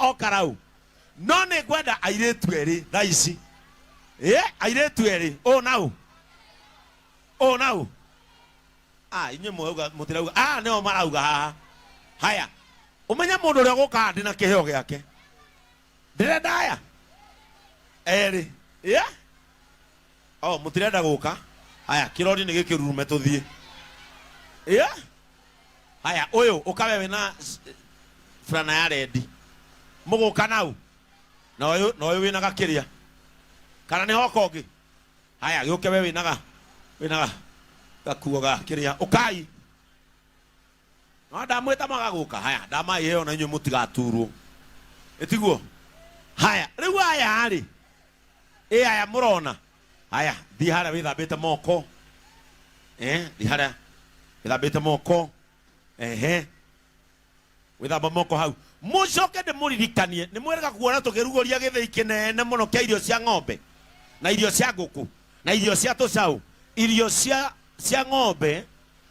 O karau no nĩ ngwenda airĩtu erĩ thaa ici. Ĩ airĩtu erĩ ũũ na ũ ũũ na ũ. Ah, inyuĩ mũrauga mũtirauga. Ah, nĩo marauga haha. Haya, ũmenye mũndũ ũrĩa ũgũka haha ndĩna kĩheo gĩake. Ndĩrenda aya erĩ. Ĩ o mũtirenda gũka. Haya, kĩrori nĩ gĩkĩrurume tũthiĩ. Ĩ haya, ũyũ ũkawe wĩna burana ya rendi mũgũka nau na ũyũ na ũyũ wĩna gakĩrĩa kana nĩ hoka ũngĩ. Haya, gĩũke we wĩna wĩna gakuo ga kĩrĩa. Ũkai no ndamwĩta magagũka. Haya, ndamaiheo na inyuĩ mũtigaturwo, ĩtiguo? Haya, rĩu aya rĩ, ĩ aya mũrona haya, thiĩ harĩa wĩthambĩte moko. Thiĩ harĩa wĩthambĩte moko. Ehe, wĩthamba moko hau. Mũcoke ndĩmũririkanie, nĩ mwĩrĩga kuona tũkĩrugũria gĩthĩi kĩnene mũno kĩa irio cia ng'ombe na irio cia ngũkũ na irio cia tũcaũ, irio cia ng'ombe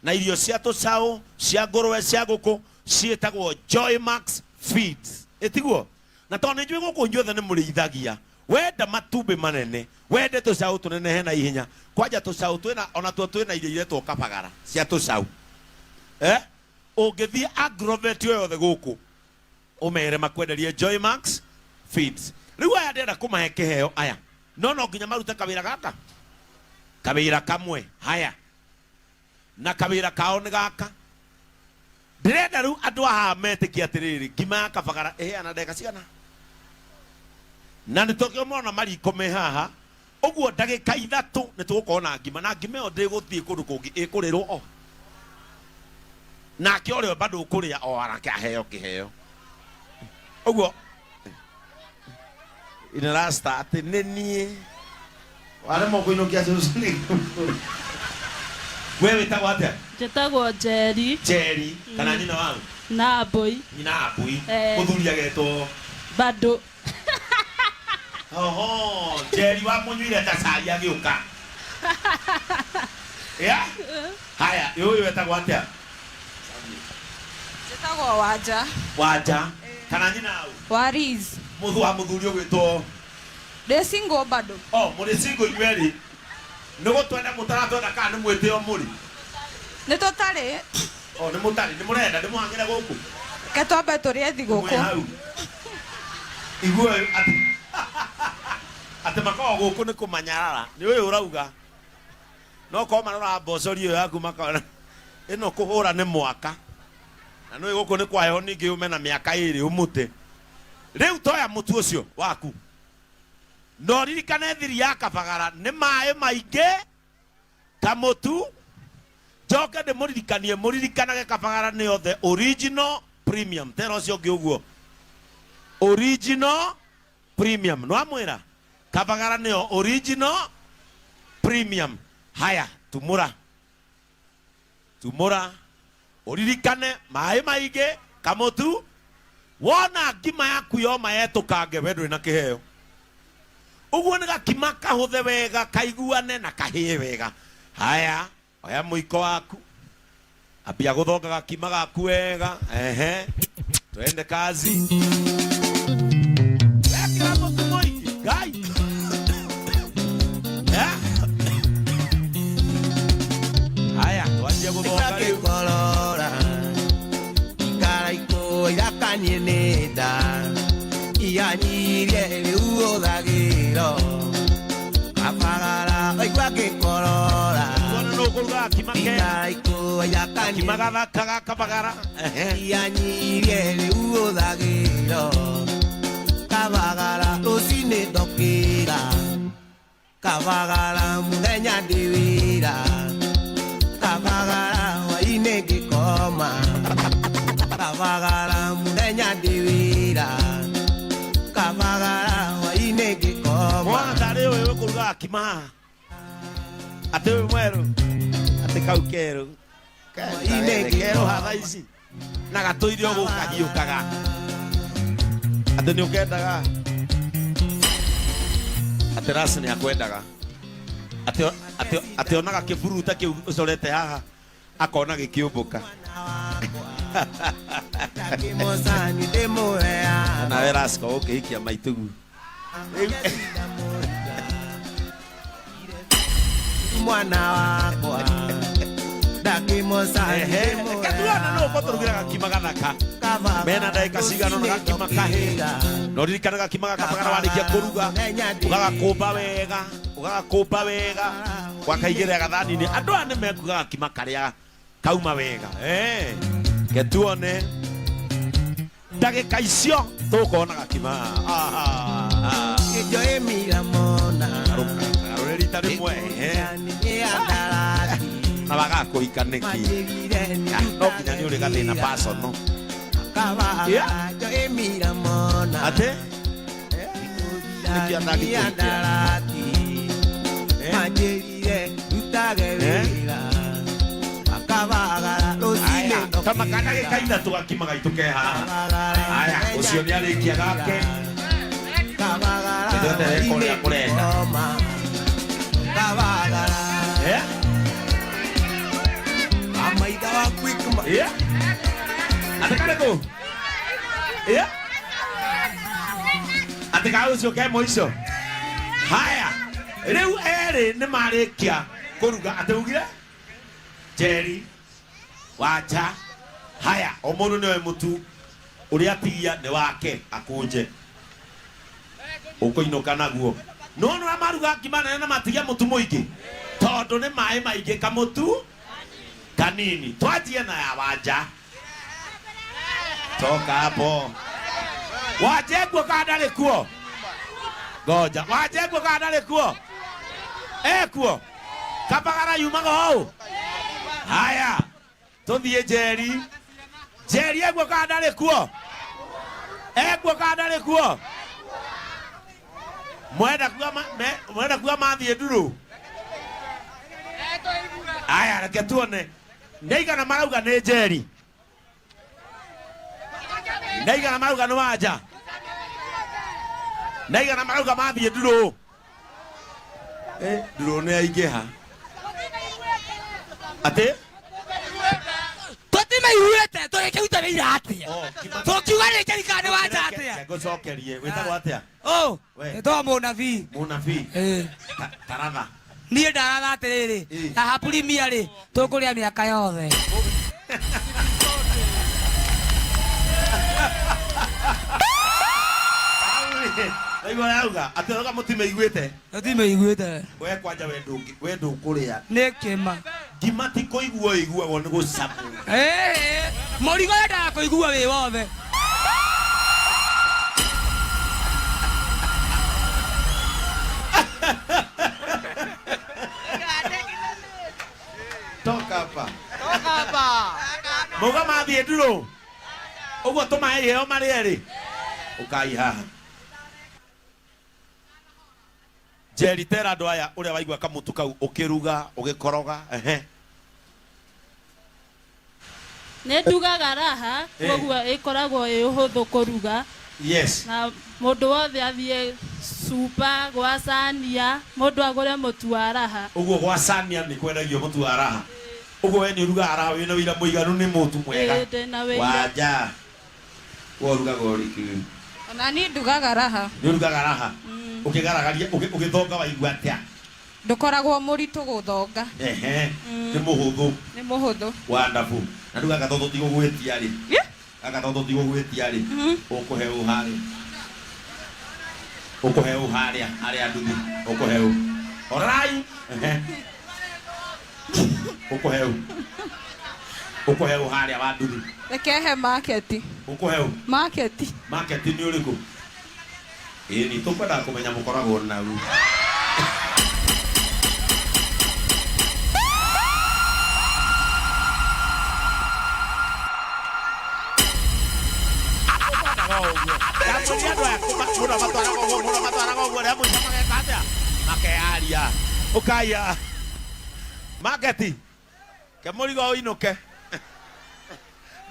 na irio cia tũcaũ, cia ngũrwe, cia ngũkũ, ciĩtagwo Joymax Feeds, ĩtiguo? Na tondũ nĩ njũĩ gũkũ inyuothe nĩ mũrĩithagia, wenda matumbĩ manene, wende tũcaũ tũnenehe na ihenya, kwanja tũcaũ twĩna onatuo twĩna irio iretwo kabagara cia tũcaũ. Eh? Ũngĩthiĩ agrovet o yothe gũkũ ũmere makwenderie Joymax Feeds. Rĩu aya ndĩrenda kũmahe kĩheo aya, no no nginya marute kawĩra gaka, kawĩra kamwe. Haya, na kawĩra kao nĩ gaka. Ndĩrenda rĩu andũ a haha metĩkie atĩrĩrĩ, ngima ya kabagara ĩheana ndagĩka cigana? Na nĩ tokĩo mona mariko me haha ũguo, ndagĩka 3 nĩ tũgũkorwo na ngima, na ngima ĩyo ndĩgũthiĩ kũndũ kũngĩ, ĩkũrĩrwo o nake ũrĩa bado ũkũrĩa o arake aheo kĩheo ũguo. Inarasta atĩ nĩ niĩ waremwo kũinũkia cũcũ nĩ we wĩtagwo atĩa? Njĩtagwo Njeri. Njeri kana nyina wau? Na Mbũi. Nyina wa Mbũi. Mũthuri agetwo? Bado. Oho, Njeri wa mũnyuire ta cai agĩũka. Yeah? Haya, ũyũ wetagwo atĩa? Njĩtagwo Wanja. Wanja kana nyina au? Wa Liz. Mũthu wa mũthuri ũgwĩtwo? Ndĩ single bado. Oh, mũrĩ single inyuerĩ. Nĩ gũtwenda mũtaratwenda kana nĩ mwĩtĩo mũrĩ? Nĩ tũtarĩ. Oh, nĩ mũtarĩ, nĩ mũrenda ndĩmũhang'ĩre gũkũ? Reke twambe tũrĩe thigũkũ. Mwĩ hau. Igua ũyũ atĩ atĩ makoragwo gũkũ nĩ kũmanyarara. Nĩ ũyũ ũrauga. No korwo maroraga mbocori ĩyo yaku makona ĩno kũhũra nĩ mwaka. Na nĩ gũkũ nĩ kwaheho ningĩ ume na mĩaka 2 ũmũte. Rĩu toya mũtu ũcio waku. Na ũririkane thiri ya kabagara nĩ maĩ maingĩ kamũtu. Njoke ndĩmũririkanie, mũririkanage kabagara nĩyo the original premium. Tera ũcio ũngĩ ũguo, original premium. Nĩwamwĩra kabagara nĩyo original premium. Haya, tumũra, tumũra, ũririkane maĩ maingĩ kamũtu. Wona ngima yaku yoma yetũkange, we ndũrĩ na kĩheo. Ũguo nĩ gakima kahũthe wega, kaiguane na kahĩe wega. Haya, oya mũiko waku, ambia gũthonga gakima gaku wega. Ehe, twende kazi. Wekĩra mũtu mũingĩ ngai. Eh? Haya, twanjie gũthonga rĩu. Ngĩkorora ikaraikũ irakanie nĩ nda ianyirie rĩu ũthagĩro kabagara waigua ngĩkorora. Tuone nũ ũkũruga gakima ke ikaraikũ irakanie gakima gathaka ga kabagara. Ehe. Ianyirie rĩu ũthagĩro kabagara rũcinĩ ndokĩra kabagara mũthenya ndĩ wĩra kabagara hwainĩ ngĩkoma kabagara mũthenya ndĩ wĩra kabagara hwainĩ ngĩkoma. Mwana tarĩ ũyũ ũkũruga gakima haha, atĩ ũyũ mwerũ, atĩ kau kerũ Hwainĩ kerũ hatha ici na gatũire o gũkahiũkaga, atĩ nĩ ũkendaga, atĩ rasi nĩ akwendaga, atĩ onaga kĩburuta kĩu ũcorete haha akona gĩkĩũmbũka. Ndakĩmũcani ndĩmũheaga. Nawe Rasco ũkĩhikia maitugu. Mwana wakwa ndakĩmũcani Ehe, reke tuone nũ ũkũtũrugĩra gakima gathaka. Mena ndagĩka cigana ũna gakima kahĩ. Na ũririkane gakima gaka bagara warĩkia kũruga ũgagakũmba wega, ũgagakũmba wega, ũgakaigĩrĩra gathani-inĩ. Andũ aya nĩ mekuga gakima karĩa kauma wega. Eh, reke tuone ndagĩka icio tũkona gakima. Aha. Njo ĩmiramona. Garũre rita rĩmwe. Ehe. Na wagaga kũhika nĩkĩ? Ah, no nginya nĩ ũrĩ gathĩna personal. Yeah. Atĩ? Nĩkĩ atangĩkũhikia? Eh? Eh? Aya, ta makandagĩka ithatũ gakima gaitũ ke haha. Aya, ũcio nĩ arĩkia gake. Ithuothe weka ũrĩa mũrenda. Eh? Yeah. Atĩ karĩkũ? Yeah. Atĩ ka ũcio ke mũico? Haya, rĩu erĩ nĩ marĩkia kũruga. Atĩ ugire? Njeri, Wanja. Haya, o mũndũ nĩoe mũtu ũrĩa atigia nĩ wake akũnje. Ũkũinũka naguo. No nĩ maruga ngima nene na matigia mũtu mũingĩ. Tondũ nĩ maĩ maingĩ kamũtu kanini. Twanjie na ya Wanja. Toka hapo. Wanja ekuo kana ndarĩ kuo? Ngoja. Wanja ekuo kana ndarĩ kuo? Ekuo. Kabagara yumaga hau. Haya. Tuthiĩ Njeri. Njeri ekuo kana ndarĩ kuo? Ekuo kana ndarĩ kuo? Mwenda kuga mwenda kuga mathiĩ nduru? Aya, reke tuone. Nĩ aigana marauga nĩ Njeri? Nĩ aigana marauga nĩ Wanja? Nĩ aigana marauga mathiĩ nduru? Eh, nduru nĩ aingĩha. Atĩ? Tũtimeiguĩte tũgĩkĩruta wĩira atĩa? Tũkiuga nĩ Njeri kana nĩ Wanja atĩa? Reke ngũcokerie. Wĩtagwo atĩa? Ũ, We. ĩtagwo mũnabii. Mũnabii. Ĩĩ. Taratha. Niĩ ndaratha atĩrĩrĩ, Ĩĩ. na hapurimia rĩ, tũkũrĩa mĩaka yothe. Naigua ũrauga atĩ ũrauga mũtimeiguĩte. Tũtimeiguĩte. We kwanja we ndũngĩ we ndũkũrĩa. Nĩ kĩma. Ngima ti kũiguo ĩiguagwo nĩ gũcamwo. Ĩĩ, mũrigo wendaga kũigua wĩ wothe. Toka hapa. Mauga mathiĩ ndurũ. Ũguo tũmahe iheo marĩ erĩ. Ũkai haha. Njeri tera andũ aya ũrĩa waigua kamũtu kau ũkĩruga ũgĩkoroga. Ehe. Nĩ ndugaga raha, Eh. koguo ĩkoragwo ĩ ũhũthũ kũruga. Yes. Na mũndũ wothe athiĩ cuba gwa Sania, mũndũ agũre mũtu wa raha. Ũguo gwa Sania nĩ kwendagio mũtu wa raha. Ũguo we nĩ ũrugaga raha wĩna wĩira mũiganu nĩ mũtu mwega. Ĩĩ, ndĩna wĩira. Wanja. We ũrugaga ũrĩkũ? Ona niĩ ndugaga raha. Nĩ ũrugaga raha? Ũkĩgaragaria, ũgĩthonga waigua atĩa? Ndũkoragwo mũritũ gũthonga. Ehe. Nĩ mũhũthũ. Nĩ mũhũthũ. Wonderful. Na rĩu gaka tondũ tigũgwĩtia rĩ. Yeah. Gaka tondũ tigũgwĩtia rĩ. Ũkũhe ũ harĩa? Ũkũhe ũ harĩa? Harĩa nduthi. Ũkũhe ũ? Orai. Ehe. Ũkũhe ũ? Ũkũhe ũ harĩa wa nduthi? Reke he market. Ũkũhe ũ? Market. Market nĩ ũrĩkũ? Ĩĩ nĩ tũkwendaga kũmenya mũkoragwo nau. Makearia ũkaya maketi ke mũrigo ũinũke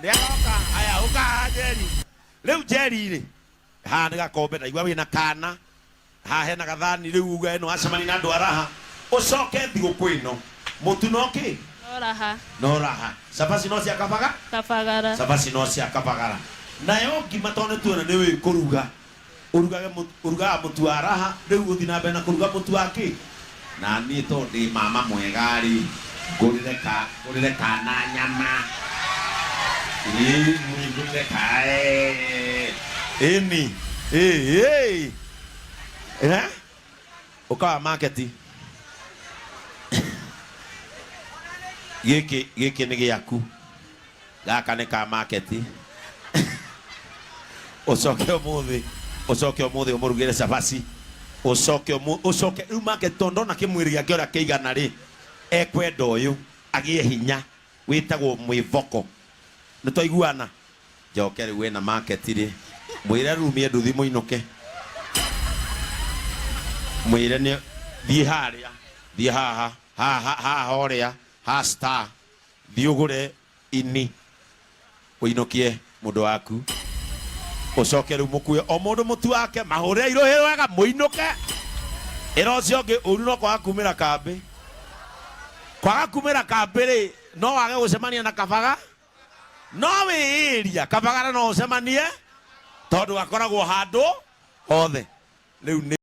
nĩ aroka. Aya, ũka Njeri. Rĩu Njeri rĩ, haha nĩ gakombe ndaigua wĩna kana haha hena gathani. Rĩu uga ĩno wacemania na andũ a raha ũcoke thigũkũ ĩno mũtu no kĩ? No No raha. No raha. Cabaci no cia kabaga? Kabagara. Cabaci no cia kabagara. Nayo ngima tondũ nĩ tuona nĩ ũĩ kũruga. Ũrugage ũrugaga mũtu wa raha, rĩu ũthiĩ na mbere na kũruga mũtu wa kĩ? Na niĩ tondũ ndĩ mama mwega rĩ, ngũrĩre ka ngũrĩre kana nyama. Ĩĩ, ngũrĩre ka ĩni. Ĩĩ, ĩĩ. Eh? Ũkawa market. Gĩkĩ gĩkĩ nĩ gĩaku. Gaka nĩ ka market. Ũcoke ũmũthĩ, ũcoke ũmũthĩ ũmũrugĩre cabaci. Ũcoke ũcoke rĩu market tondũ ndona kĩmwĩrĩ gĩake ũrĩa kĩigana rĩ, ekwenda ũyũ agĩe hinya wĩtagwo mwĩvoko. Nĩ twaiguana? Njoke rĩu wĩna market rĩ, mwĩre rumie nduthi mũinũke. Mwĩre nĩ thiĩ harĩa, thiĩ haha, haha haha ũrĩa, ha star, thiĩ ũgũre ini ũinũkie mũndũ waku. Ũcoke rĩu mũkue o mũndũ mũtu wake, mahũre irũhĩ wega mũinũke. Ĩra ũcio ũngĩ ũru no kwaga kumĩra kambĩ. Kwaga kumĩra kambĩ rĩ, no wage gũcemania na kabaga. No wĩĩria kabagara no ũcemanie tondũ akoragwo handũ hothe. Rĩu nĩ